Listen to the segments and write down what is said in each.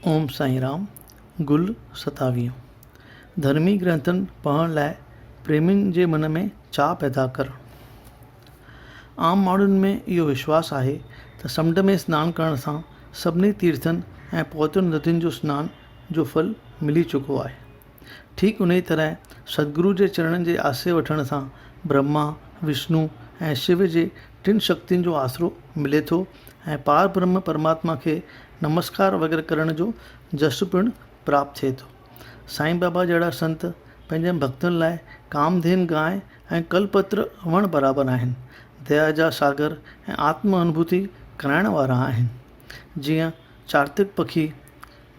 اوم سائين رام، گل ستاويهون، ڌرمي گرنٿن پڙهڻ لاء پريمين جي من ۾ چاهه پيدا ڪرڻ. عام ماڻهن ۾ اهو وشواس آهي ته سمنڊ ۾ سنان ڪرڻ سان سڀني تيرٿن ۽ پوتر ندين جو سنان جو ڦل ملي چڪو آهي. ٺيڪ انهيء طرح ستگرو جي چرڻن جي آسري وٺڻ سان برهما، وشنو ۽ شو جي ٽن شڪتين جو آسرو ملي ٿو ۽ پار برهم پرماتما کي نمسڪار وغيره ڪرڻ جو جس پڻ پراپت ٿئي ٿو. سائين بابا جهڙا سنت پنهنجن ڀڳتن لاء ڪامڌين گانء ۽ ڪلپتر وڻ برابر آهن. ديا جا ساگر ۽ آتم انوڀوتي ڪرائڻ وارا آهن. جيئن چارتڪ پکي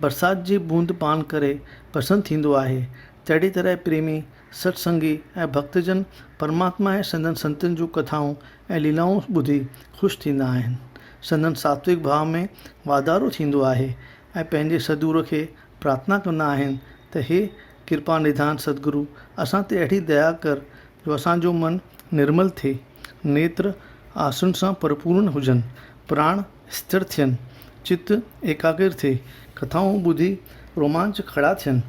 برسات جي بوند پان ڪري پرسن ٿيندو آهي، تهڙي طرح پريمي، ست سنگي ۽ ڀڳتجن پرماتما ۽ سندن سنتن جون ڪٿائون ۽ ليلائون ٻڌي خوش ٿيندا آهن. سندن ساتوڪ ڀاء ۾ واڌارو ٿيندو آهي ۽ پنهنجي سدگرو کي پرارٿنا ڪندا آهن ته هي ڪرپا نڌان سدگرو اسان تي اهڙي ديا ڪر جو اسان جو من نرمل ٿئي، نيتر آسن سان پرپورن هجن، پراڻ اسٿر ٿين، چت ايڪاگر ٿئي، ڪٿائون ٻڌي رومانچ کڙا ٿين،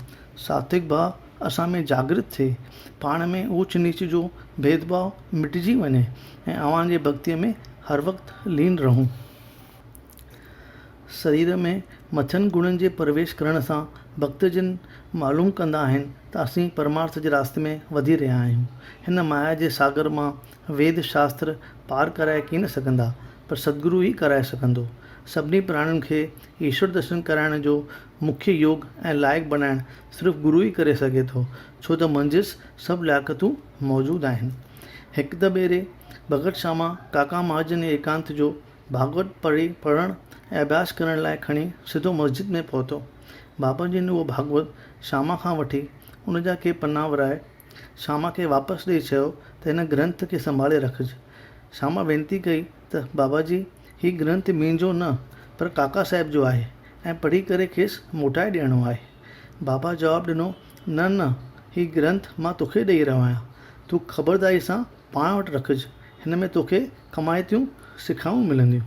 ساتوڪ ڀاء اسان ۾ جاڳرت ٿئي، پاڻ ۾ اوچ نيچ جو ڀيد ڀاء مٽجي وڃي ۽ اوهان جي ڀڳتيء ۾ هر وقت لين رهون. سرير ۾ مٿين گڻن جي پرويش ڪرڻ سان ڀڳت جن معلوم ڪندا آهن ته اسين پرمارٿ جي راستي ۾ وڌي رهيا آهيون. هن مايا جي ساگر مان ويد شاستر پار ڪرائي ڪين سگهندا، پر ستگرو ئي ڪرائي سگهندو. سڀني پراڻين کي ايشور درشن ڪرائڻ جو مکيه يوگ ۽ لائق بڻائڻ صرف گرو ئي ڪري سگهي ٿو، ڇو ته منجهس سڀ لياقتون موجود آهن. هڪ دڀيري ڀڳت شاما ڪاڪا مهاجن ايڪانت جو ڀاڳوت پڙهي پڙهڻ ۽ اڀياس ڪرڻ لاء کڻي سڌو مسجد ۾ پهتو. بابا جن اهو ڀاڳوت شاما کان وٺي ان جا ڪي پنا ورائي شاما کي واپس ڏئي چيو ته هن گرنٿ کي سنڀالي رکج. شاما وينتي ڪئي ته بابا جي هي گرنٿ منهنجو نه پر ڪاڪا صاحب جو آهي ۽ پڙهي ڪري کيس موٽائي ڏيڻو آهي. بابا جواب ڏنو نه نه هي گرنٿ مان توکي ڏئي رهيو آهيان تون خبرداري سان پاڻ وٽ رکج هن ۾ توکي ڪمائتيون سکيائون ملنديون.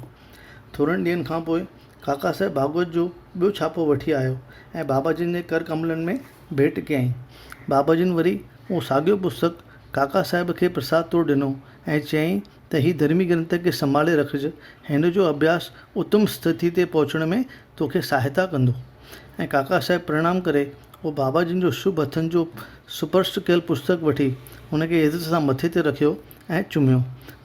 ٿورن ڏينهن کان پوء ڪاڪا صاحب ڀاڳوت جو ٻيو ڇاپو وٺي آيو ۽ بابا جن جي ڪر ڪملن ۾ ڀيٽ ڪيائين. بابا جن وري اهو ساڳيو پستڪ ڪاڪا صاحب کي پرساد طور ڏنو ۽ چيائين ته هي ڌرمي گرنٿ کي سنڀالي رکج، هن جو اڀياس اتم اسٿتي تي پهچڻ ۾ توکي سهائتا ڪندو. ۽ ڪاڪا صاحب پرڻام ڪري اهو بابا جن جو شڀ هٿن جو سپرش ڪيل پستڪ وٺي ان کي عزت سان مٿي تي رکيو ۽ چميو.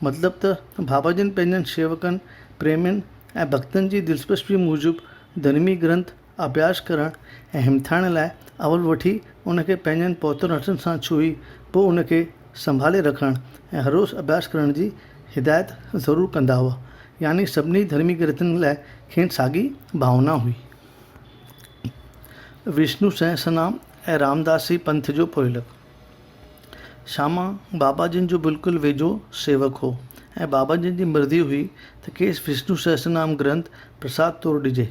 مطلب ته بابا جن پنهنجن شيوڪن، پريمين ۽ ڀڳتن جي دلچسپي موجب ڌرمي گرنٿ اڀياس ڪرڻ ۽ همٿائڻ لاء اول وٺي ان کي پنهنجن پوتر هٿن سان ڇهي پوء ان کي سنڀالي رکڻ ۽ هر روز اڀياس ڪرڻ جي هدايت ضرور ڪندا هئا. يعني سڀني ڌرمي گرنٿن لاء کين ساڳي ڀاونا هئي. وشنو سهسنام ۽ رامداسي پنٿ جو پوئلڳ. شاما بابا جن جو بلڪل ويجهو سيوڪ هو ۽ بابا جن جي مرضي هئي ته کيس وشنو سهسرنام گرنٿ پرساد طور ڏجي.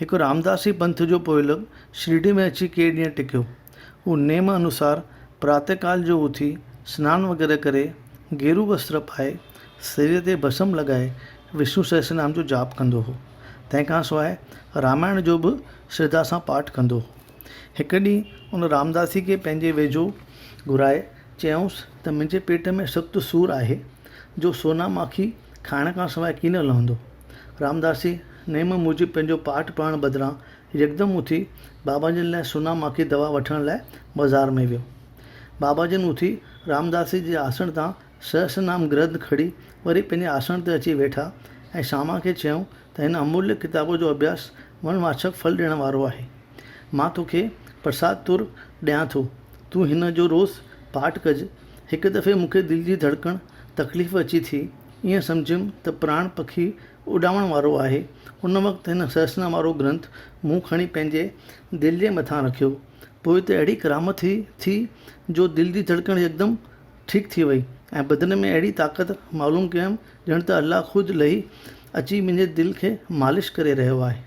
هڪ رامداسي پنٿ جو پوئلڳ شرڊي ۾ اچي ڪي ڏينهن ٽڪيو. هو نيم انوسار پراتهه ڪال جو اٿي سنان وغيره ڪري گيرو وستر پائي سرير تي ڀسم لڳائي وشنو سهسرنام جو جاپ ڪندو هو. تنهن کان سواء رامائڻ جو به شرڌا سان پاٺ ڪندو هو. هڪ ڏينهن ان رامداسي کي پنهنجي ويجهو گهرائي چيائونس ته منهنجي پيٽ ۾ سخت سور آهي، جو سونا ماکي کائڻ کان سواء ڪين لهندو. رامداسي نيم موجب پنهنجو پاٺ پڙهڻ بدران يڪدم اٿي بابا جن لاء سونا ماکي دوا وٺڻ لاء بازار ۾ ويو. بابا جن اٿي رامداسي جي آسڻ تان سهسرنام گرنٿ کڻي وري پنهنجي آسڻ تي اچي ويٺا ۽ شاما کي چيائون ته هن اموليه ڪتاب جو اڀياس من واڇڪ ڦل ڏيڻ وارو آهي. مان توکي پرساد طور ڏيان ٿو. تون هن جو روز پاٺ ڪج. هڪ دفعي مون کي دل جي ڌڙڪڻ تڪليف اچي ٿي. ائين سمجهيم ته پراڻ پکي اڏامڻ وارو آهي. ان وقت هن سهسنا وارو گرنٿ مون کڻي پنهنجي دل جي مٿان رکيو. پوء ته اهڙي ڪرامت ٿي جو دل جي ڌڙڪڻ يڪدم ٺيڪ ٿي وئي ۽ بدن ۾ اهڙي طاقت معلوم ڪيم ڄڻ ته الله خود لهي اچي منهنجي دل کي مالش ڪري رهيو آهي.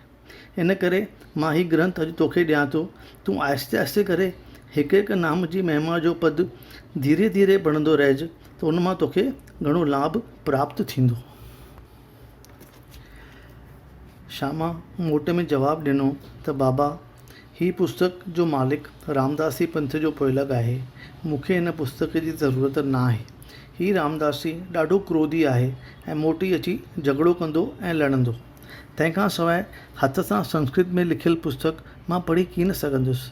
ان ڪري مان هي گرنٿ اڄ توکي ڏيان ٿو، تون آهستي آهستي ڪري هڪ هڪ نام جي مهما جو پد ڌيري ڌيري پڙهندو رهج ته ان مان توکي گهڻو لاڀ پراپت ٿيندو. شاما موٽ ۾ جواب ڏنو ته بابا هي پستڪ جو مالڪ رامداسي پنٿ جو پوئلڳ آهي، مون کي هن پستڪ جي ضرورت ناهي. هي رامداسي ڏاڍو ڪروڌي آهي ۽ موٽي اچي جهڳڙو ڪندو ۽ لڙندو. تنهن کان سواء هٿ سان سنسڪرت ۾ لکيل پستڪ مان پڙهي ڪين سگهندس.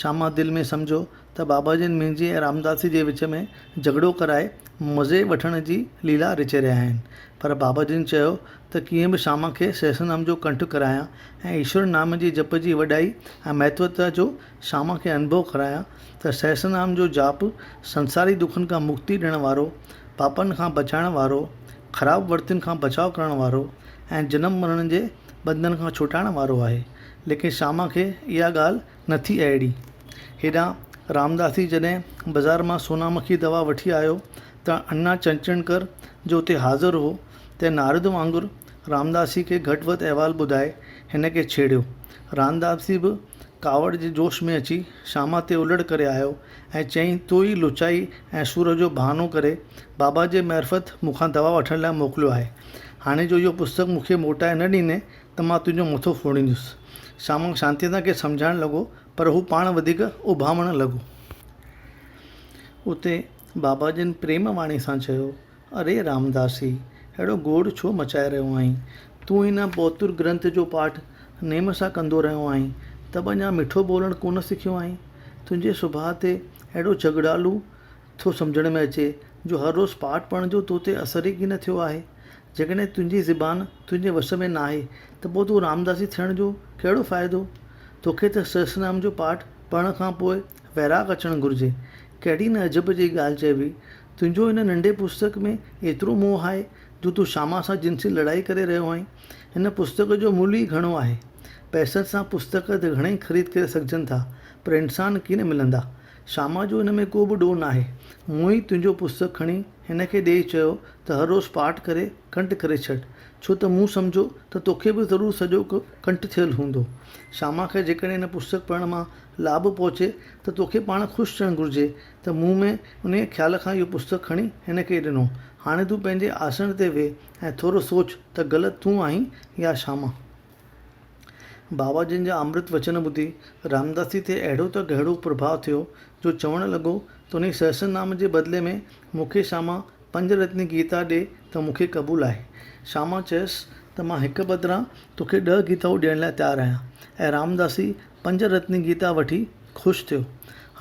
شاما دل ۾ سمجهيو ته بابا جن منهنجي ۽ رامداسي جي وچ ۾ جهڳڙو ڪرائي مزي وٺڻ جي ليلا رچي رهيا آهن. پر بابا جن چيو ته ڪيئن به شاما کي سهسرنام جو ڪنٺ ڪرايان ۽ ايشور نام جي جپ جي وڏائي ۽ مهتوتا جو شاما کي انڀو ڪرايان ته سهسرنام جو جاپ سنساري دکن کان مڪتي ڏيڻ وارو، پاپن کان بچائڻ وارو، خراب ورتين کان بچاء ڪرڻ وارو ۽ جنم مرڻ جي ٻنڌن کان ڇوٽائڻ وارو آهي. ليڪن شاما کي اها ڳالهه نه ٿي اهڙي. هيڏانهن رامداسي جڏهن بزار مان سونامکي دوا وٺي آيو ته انا چنچڻڪر جو اتي حاضر هو، تنهن نارد وانگر رامداسي کي گهٽ وڌ احوال ٻڌائي هن کي ڇيڙيو. رامداسي به ڪاوڙ جي جوش ۾ اچي شاما تي الڙ ڪري آيو ۽ چيائين تو ئي لچائي ۽ سور جو بهانو ڪري بابا جي معرفت مون کان دوا وٺڻ لاء موڪليو آهي. هاڻي جو اهو پستڪ مون کي موٽائي نه ڏيندين ته مان تنهنجو مٿو ڦوڙيندس. شاما شانتيء سان کيس سمجهائڻ لڳو، پر هو پاڻ وڌيڪ اڀامڻ لڳو. اتي بابا جن پريم واڻي سان چيو، اري رامداسي، اهڙو گوڙ ڇو مچائي رهيو آهين؟ تون هن پوتر گرنٿ جو پاٺ نيم سان ڪندو رهيو آهين، ته به اڃا مٺو ٻولڻ ڪونه سکيو آهين؟ تنهنجي سڀاء تي اهڙو جهڳڙالو ٿو سمجهڻ ۾ اچي، جو هر روز پاٺ پڙهڻ جو تو تي اثر ئي ڪين ٿيو آهي. جيڪڏهن تنهنجي زبان تنهنجي وس ۾ ناهي ته پوء تون رامداسي ٿيڻ جو ڪهڙو فائدو؟ توکي ته سهسرنام جو پاٺ پڙهڻ کان پوء ويراڳ اچڻ گهرجي. ڪهڙي نه عجب جي ڳالهه چئبي! تنهنجو هن ننڍي پستڪ ۾ ايترو موهه آهي جو تون شاما سان جنسي لڙائي ڪري رهيو آهين. هن پستڪ جو ملهه ئي گهڻو آهي. پئسن سان پستڪ ته گهڻئي خريد ڪري سگهجن ٿا پر انسان ڪين ملندا. شاما جو ان ۾ ڪو به ڏوهه ناهي. مون ئي تنهنجو پستڪ کڻي هن کي ڏيئي چيو ته هر روز پاٺ ڪري ڪنٺ ڪري ڇڏ، ڇو ته مون سمجهيو ته توکي به ضرور سڄو ڪنٺ ٿيل هوندو. شاما کي جيڪڏهن هن پستڪ پڙهڻ مان لاڀ پهچي ته توکي پاڻ خوش ٿيڻ گهرجي ته مون ۾ انهيء خيال کان اهو پستڪ کڻي هن کي ڏنو. هاڻي تون پنهنجي آسڻ تي ويهه ۽ ٿورو سوچ ته غلط تون آهين يا شاما. بابا جن جا امرت وچن ٻڌي رامداسي تي اهڙو ته گهرو پرڀاء ٿيو جو چوڻ لڳو ته انهي سهسرنام جي بدلي ۾ مون کي شاما پنج رتني گيتا ڏي ته مون کي قبول آهي. شاما چيس ته مان هڪ بدران توکي ڏهه گيتائون ڏيڻ لاء تيار آهيان ۽ رامداسي پنج رتني گيتا وٺي خوش ٿيو.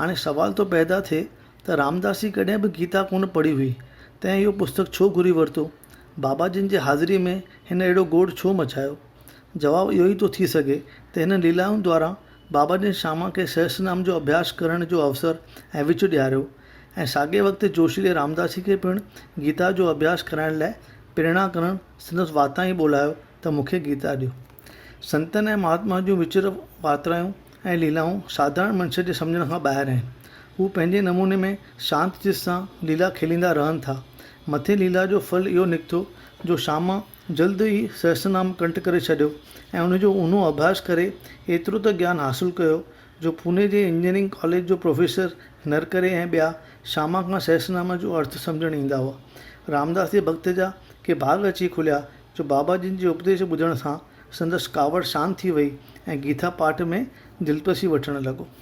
هاڻي سوال ٿو پيدا ٿئي ته رامداسي ڪڏهن به گيتا ڪونه پڙهي هئي تنهن اهو پستڪ ڇو گهري ورتو؟ بابا جن جي حاضريء ۾ هن اهڙو گوڙ ڇو مچايو؟ جواب اهو ئي ٿو ٿي سگهي ته هنن ليلائن دواران بابا جن شاما کي سهسرنام جو اڀياس ڪرڻ جو اوسر ۽ وچ ڏياريو ۽ ساڳئي وقت جوشيلي رامداسي کي پڻ گيتا جو اڀياس ڪرائڻ لاء پريرڻا ڪرڻ سندس واتان ئي ٻولايو ته مون کي گيتا ڏيو. سنتن ۽ مهاتمائن جون وچر واترايون ۽ ليلائون ساڌارڻ منش جي سمجهڻ کان ٻاهر آهن. هو پنهنجي نموني ۾ شانت چت سان ليلا کيليندا رهن ٿا. مٿين ليلا جو ڦل اهو نڪتو جو شاما جلد ئي سهسرنام ڪنٺ ڪري ڇڏيو ۽ ان جو اونهو اڀياس ڪري ايترو ته گيان حاصل ڪيو جو پوني جي انجنيئرنگ ڪاليج جو پروفيسر نرڪري ۽ ٻيا شاما کان سهسرنام جو ارٿ سمجهڻ ايندا هئا. رامداس جي ڀڳت جا ڪي ڀاڳ اچي کليا جو بابا جن جي اپديش ٻڌڻ سان سندس ڪاوڙ شانت ٿي وئي ۽ گيتا پاٺ ۾ دلپسي وٺڻ لڳو.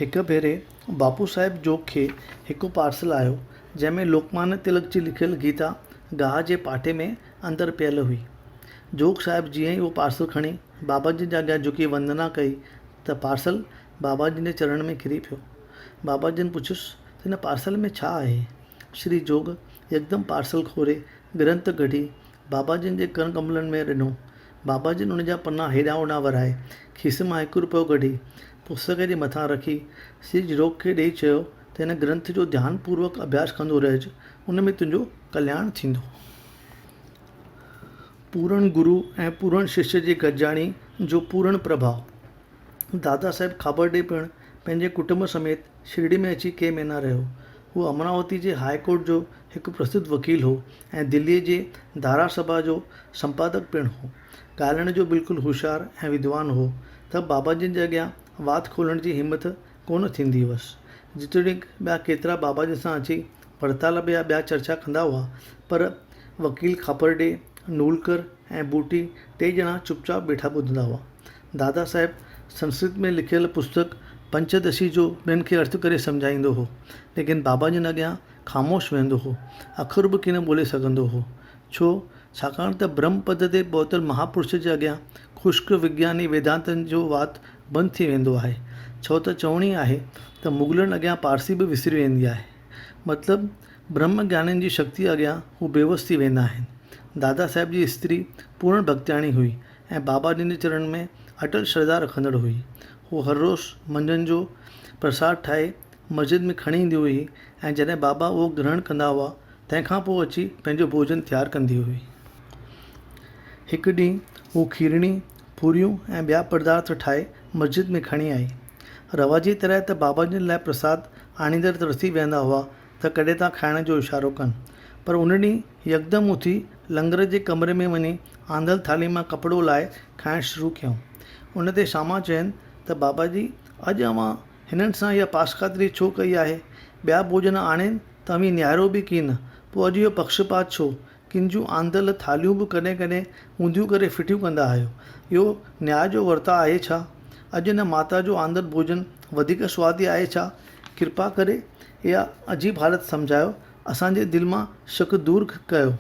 هڪ ڀيري باپو صاحب جوڳ کي هڪ پارسل آيو، جنهن ۾ لوڪمانيه تلڪ جي لکيل گيتا گاهه جي پاٽي ۾ اندر پيل هئي. جوڳ صاحب جيئن ئي اهو پارسل کڻي بابا جن جي اڳيان جهڪي وندنا ڪئي ته پارسل بابا جن جي چرڻن ۾ ڪري پيو. بابا جن پڇيس ته هن پارسل ۾ ڇا آهي؟ شري جوڳ يڪدم پارسل کولي گرنٿ ڪڍي بابا جن جي ڪن ڪملن ۾ ڏنو. بابا جن ان جا پنا هيڏانهن هوڏانهن ورائي، کيسي مان هڪ رپيو ڪڍي، پستڪ جي مٿان رکي، سج روڪ کي ڏيئي چيو ته هن گرنٿ جو ڌيان پوروڪ اڀياس ڪندو رهج، ان ۾ تنهنجو ڪلياڻ ٿيندو. پورڻ گرو ۽ پورڻ ششيه جي گڏجاڻي جو پورڻ پرڀاء. دادا صاحب کاٻرڊي پڻ پنهنجي ڪٽنب سميت شرڊي ۾ اچي ڪي مهينا رهيو. هو امراوتي جي هاء ڪورٽ جو هڪ پرسڌ وڪيل هو ۽ دليء جي ڌارا سڀا جو سمپادڪ پڻ هو. ڳالهائڻ جو بلڪل هوشيار ۽ ودوان هو ته به بابا جن جي اڳيان وات کولڻ جي همٿ ڪونه ٿيندي هئس. جيتوڻيڪ ٻيا ڪيترا بابا جن سان اچي وارتالاپ يا ٻيا چرچا ڪندا هئا، پر وڪيل کاپرڊي نولڪر ۽ ٻوٽي ٽيئي ڄڻا چپ چاپ ويٺا ٻڌندا هئا. دادا صاحب سنسڪرت ۾ لکيل پستڪ پنچدشي جو ٻين کي ارٿ ڪري سمجهائيندو هو، ليڪن بابا جن اڳيان خاموش ويهندو هو، اکر به ڪين ٻولي سگهندو هو. ڇو؟ ڇاڪاڻ ته برهم پد تي پهتل مهاپرش جي اڳيان خشڪ وگياني ويدانتن جو وات بند ٿي ويندو آهي. ڇو ته چوڻي آهي ته مغلن اڳيان پارسي به وسري ويندي آهي. مطلب برهم گيانين جي شڪتيء اڳيان هو بيوس ٿي ويندا آهن. دادا صاحب جي استري پورڻ ڀڳتياڻي هئي ۽ بابا جن جي چرڻن ۾ اٽل شرڌا رکندڙ هئي. هوء هر روز منجهند جو پرساد ٺاهي مسجد ۾ کڻي ايندي هئي ۽ جڏهن بابا اهو گرهڻ ڪندا هئا، تنهن کان پوء اچي پنهنجو ڀوڄن تيار ڪندي هئي. هڪ ڏينهن هوء کيرڻي، پوريون ۽ ٻيا پردارٿ ٺاهي مسجد ۾ کڻي آئي. رواجي طرح ته بابا جن لاء پرساد آڻيندڙ ترسي ويهندا هئا ته ڪڏهن ٿا کائڻ جو اشارو ڪن. پر ان ڏينهن يڪدم اٿي لنگر جي ڪمري ۾ وڃي آندل ٿالهي مان ڪپڙو لاهي کائڻ شروع ڪيائون. ان تي شاما چين ته بابا جي اڄ اوهان هنن سان اها پاسخاطري ڇو ڪئي آهي؟ ٻيا ڀوڄن آڻين ته اوهين نهاريو به ڪين، پوء اڄ اهو پڪشپات ڇو؟ ڪن جون آندل ٿالهيون به ڪڏهن ڪڏهن اونڌيون ڪري ڦٽيون ڪندا آهيو. اهو نياء جو ورتاء آهي ڇا؟ اڄ هن ماتا جو آندل ڀوڄن وڌيڪ سوادي آهي ڇا؟ ڪرپا ڪري اها عجيب حالت سمجهايو، اسان جي دل مان شڪ دور ڪيو.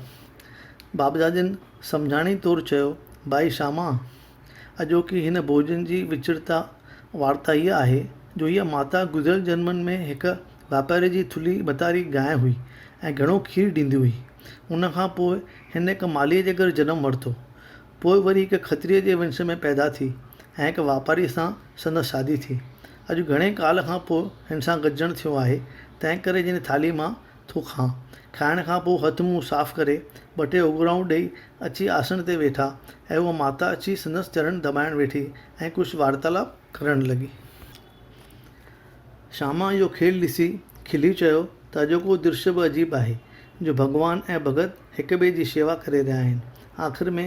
بابجاجن سمجهاڻي طور چيو، ڀائي شاما! اڄوڪي هن ڀوڄن جي وچڙتا وارتا هيء آهي جو هيء ماتا گذريل جنمن ۾ هڪ واپاريء جي ٿلهي متاري گانء هئي ۽ گهڻو کير ڏيندي هئي. ان کان پوء هن هڪ مالهيء جي گهر جنم ورتو. پوء وري هڪ کتريء جي ونش ۾ پيدا ٿي ۽ هڪ واپاريء سان سندس شادي ٿي. اڄ گهڻي ڪال کان پوء هن سان گڏجڻ ٿيو آهي، تنهنڪري جن ٿالهي مان ٿو کان. کائڻ کان پوء هٿ منهن صاف ڪري، ٻه ٽي اوڳرايون ڏئي اچي آسڻ تي ويٺا ۽ هوء ماتا اچي سندس چرڻ دٻائڻ ويٺي ۽ ڪجهه وارتالاپ ڪرڻ لڳي. شاما اهو کيل ڏسي کلي چيو ته اڄوڪو درشيه به عجيب آهي جو ڀڳوان ۽ ڀڳت هڪ ٻئي جي شيوا ڪري رهيا آهن. آخر ۾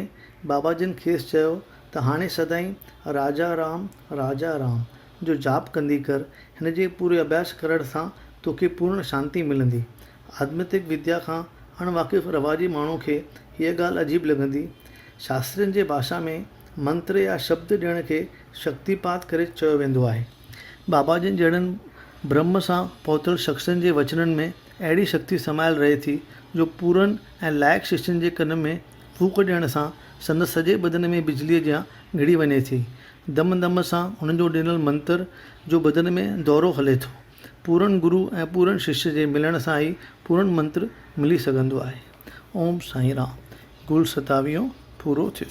بابا جن کيس چيو ته هاڻي سدائين راجا رام راجا رام جو جاپ ڪندي ڪر، هن جي پوري اڀياس ڪرڻ سان توکي پورڻ شانتي ملندي. آڌمتڪ وديا کان اڻ واقف رواجي ماڻهو کي هيء ڳالهه عجيب لڳندي. شاسترين جي ڀاشا ۾ منتر يا شبد ڏيڻ کي شڪتيپات ڪري چيو ويندو آهي. بابا جن جهڙن برهم سان پهتل شخصن جي وچنن ۾ اهڙي شڪتي سمايل رهي ٿي جو پورن ۽ لائق ششين جي ڪن ۾ ڦوڪ ڏيڻ سان سندس سڄي بدن ۾ بجليء جيان گهڙي وڃي ٿي. دم دم سان هن جو ڏنل منتر جو بدن ۾ دورو هلي ٿو. پورن گرو ۽ پورن ششيه جي ملڻ سان ئي پورن منتر ملي سگهندو آهي. اوم سائين رام. گل ستاويهون پورو ٿيو.